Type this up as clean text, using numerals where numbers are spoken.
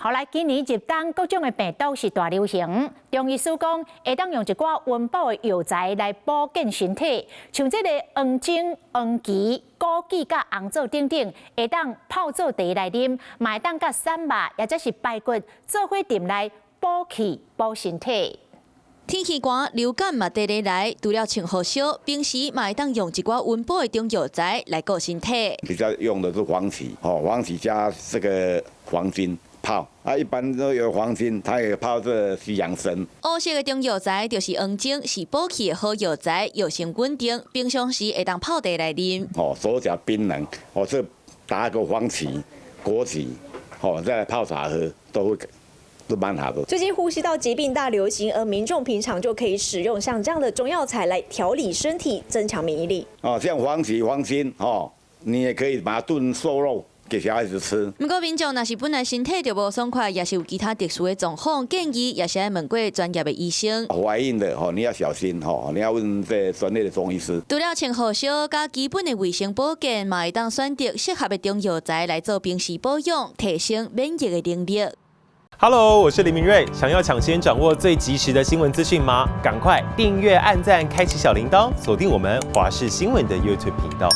好來，今年入冬各種的病毒是大流行。中醫師講，會當用一寡溫補的藥材來保健身體，像這個黃精、黃芪、枸杞佮紅棗等等，會當泡做茶來啉，嘛會當佮瘦肉抑者是排骨做伙燉來補氣補身體。天氣寒，流感嘛綴咧來，除了穿予燒，平時嘛會當用一寡溫補的中藥材來顧身體。比較用的是黃芪，哦，黃芪加這個黃精泡，啊，一般都有黃精，它也泡這西洋參。烏色的中藥材就是黃精，是補氣的好藥材，藥性穩定，平常時會當泡茶來啉。哦，手腳冰冷，哦，這打個黃芪、枸杞，哦，再來泡茶喝，都會都蠻好的。最近呼吸道疾病大流行，而民眾平常就可以使用像這樣的中藥材來調理身體，增強免疫力。哦，像黃芪、黃精，哦，你也可以把它燉瘦肉，給小孩子吃。毋過民眾若是本來身體就無爽快，抑是有其他特殊的狀況，建議也是愛問過專業的醫生。懷孕的吼，你要小心吼，你要問這專業的中醫師。除了穿予燒佮基本的衛生保健，嘛會當選擇適合的中藥材來做平時保養，提升免疫的能力。 Hello，我是林明瑞。想要搶先掌握最及時的新聞資訊嗎？趕快訂閱、按讚、開啟小鈴鐺，鎖定我們華視新聞的 YouTube 頻道。